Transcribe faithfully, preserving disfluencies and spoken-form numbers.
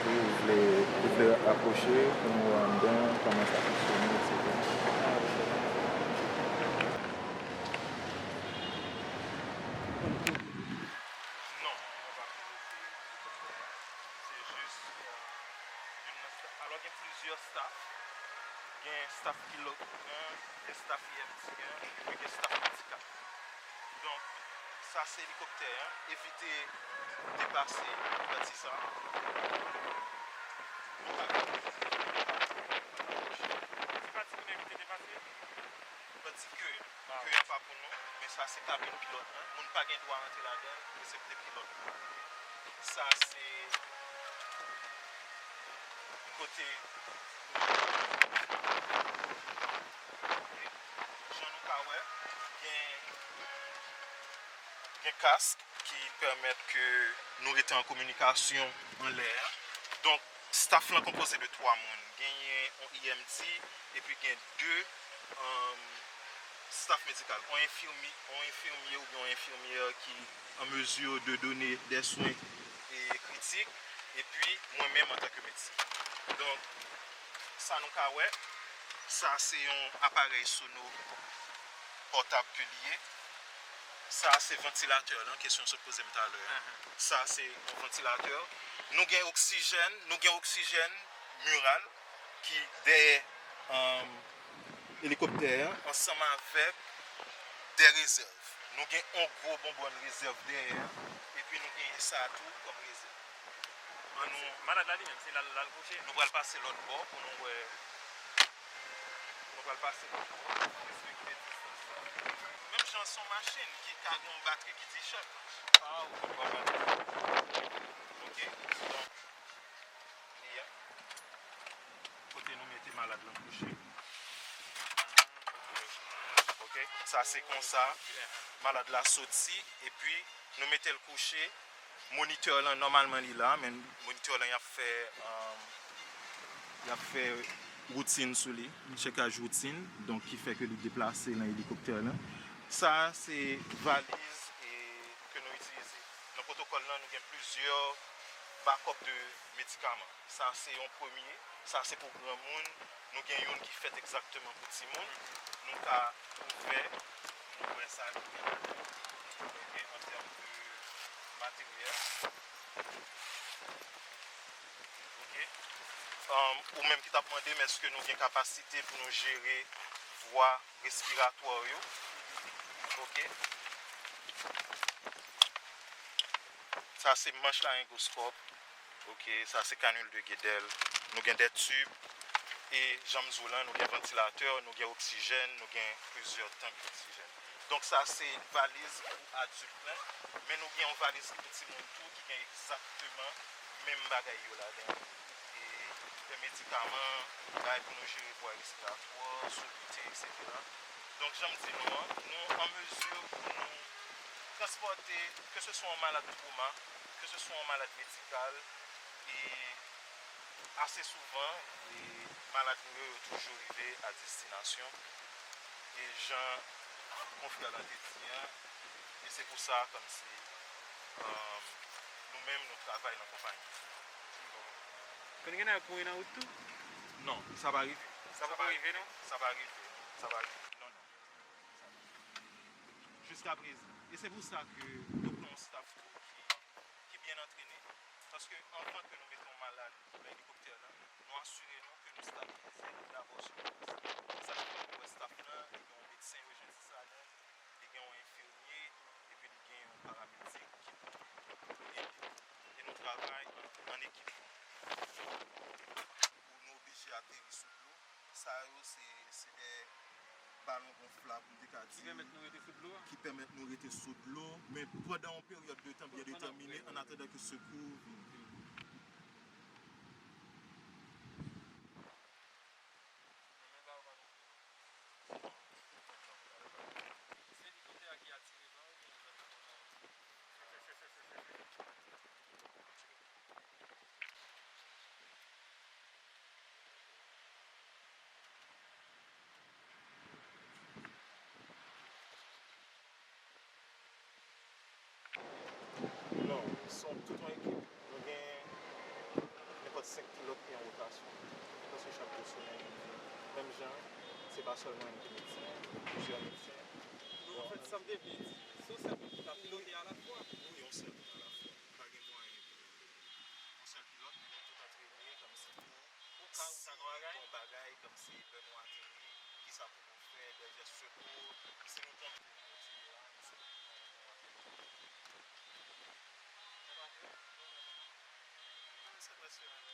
Ou vle, ou vle apwoche pou nou wè anndan kòman sa fonksyone, etsetera. Non, mwen pa konnen se, se jis, euh, youn nan staff. Alò, gen plizyè staff. Gen staff pilòt mwen, gen staff E M T an, epi gen staff medikal. Donk, sa se elikoptè an. Evite deplase pati sa. Nou pa, nou pa, nou pa, nou pa apwoche. Ti pati pou n evite deplase? Tandike ke a pa pou nou, men sa se kabin pilòt lan. Moun pa gen dwa rantre ladan l, eksepte pilòt lan. Sa se kote jan nou ka wè, gen, gen kask ki pèmèt ke nou rete an kominikasyon anlè a. Donk, staff lan konpoze de twa moun. Genyen yon E M T, epi gen de, um, staff medikal. Yon enfimye, yon enfimye oubyen yon enfimyè ki an mezi de done de swen e kritik, epi mwen menm antanke medsen. Donk, sa nou ka wè, sa se yon aparèy sono pòtab ke li ye. Sa se vantilatè lan, kesyon sot poze m talè a. Sa se yon vantilatè. Nou gen oksijèn, nou gen oksijèn miral ki dèyè, um, elikoptè an, ansanm avèk de rezèv. Nou gen yon gwo bonbòn rezèv dèyè a, epi nou genyen sa tou kòm rezèv. An nou, malad la li menm, se la l al kouche? Nou pral pase lòt bò pou nou wè. Nou pral pase lòt bò. Respekte distans lan. Menm jan s on machin ki ka gen yon batri ki di chak. Ah, ok, pa batri. Ok, donk, li a. Kote nou mete malad lan kouche. Ok, sa se konsa. Malad la soti, epi nou mete l kouche. Monitè lan, nòmalman, li la, men monitè lan, y ap fè, um, y ap fè woutin sou li, tchekaj woutin, donk, ki fè ke li deplase lan elikoptè lan. Sa, se valiz e, ke nou itilize. Nan pwotokòl lan, nou gen plizyè bakòp de medikaman. Sa se yon premye, sa se pou granmoun. Nou gen youn ki fèt egzakteman pou timoun. Nou ka ouvè, nou wè sa ki gen ladan. Ok, an tèm de materyèl. Ok. Um, ou menm ki t ap mande m èske nou gen kapasite pou nou jere vwa respiratwa yo. Ok. Sa se manch larengoskòp. Ok, sa se kanil de Guedel. Nou gen de tib. E jan m di w lan, nou gen vantilatè, nou gen oksijèn, nou gen plizyè tank oksijèn. Donk, sa se valiz pou adilt lan. Men nou gen yon valiz pou timoun tou ki gen egzakteman menm bagay yo ladan. E, e medikaman, bagay pou nou jere vwa respiratwa, solite, etsetera. Donk, jan m di nou an, nou an mezi pou nou transpòte, ke se swa yon malad twoma, ke se swa yon malad medikal, e ase souvan, e malad nou yo, yo toujou rive a destinasyon. E jan konfrè lan te di an, e se pou sa, kòmsi, um, nou menm, nou travay nan konpayi. Konn gen nèg mouri nan wout tou? Non, sa pa rive. Sa poko rive, non? Sa pa rive. Sa pa rive. Non, non. Jiskaprezan. E se pou sa ke nou pran yon staff tou ki, ki byen antrene. Paske anvan ke nou mete yon malad nan elikoptè lan, nou asire nou ke nou stabilize li dabò sou plas. Se sa ki fè nou wè staff lan, li gen yon medsen, Eugène Tissalin, li gen yon enfimye, epi li gen yon paramedik ki pou ede. E nou travay an, an ekip. Pou nou oblije ateri sou dlo, sa yo se, se de balon gonflab, m te ka di, ki pèmèt nou rete sou dlo a? Ki pèmèt nou rete sou dlo, men pandan yon peryòd de tan byen detèmine, an atandan ke sekou vini. Se elikoptè a ki atire ba ou, oubyen Non, se tout yon ekip. Nou Menm jan, se pa sèl mwen ki medsen, gen plizyè medsen. Non, anfèt, sa m te vle di, se yon sèl moun ki ka pilote alafwa. Wi, yon sèl moun alafwa. Pa gen mwayen pilote. Yon sèl pilòt, men nou tout antrene kòmsi pou Ou ka ou sa nou bagay. Bon bagay, kòmsi lè nou ateri, kisa pou nou fè, de jès sekou, si nou tonbe, etsetera. Mwen se yon pwofesyonèl.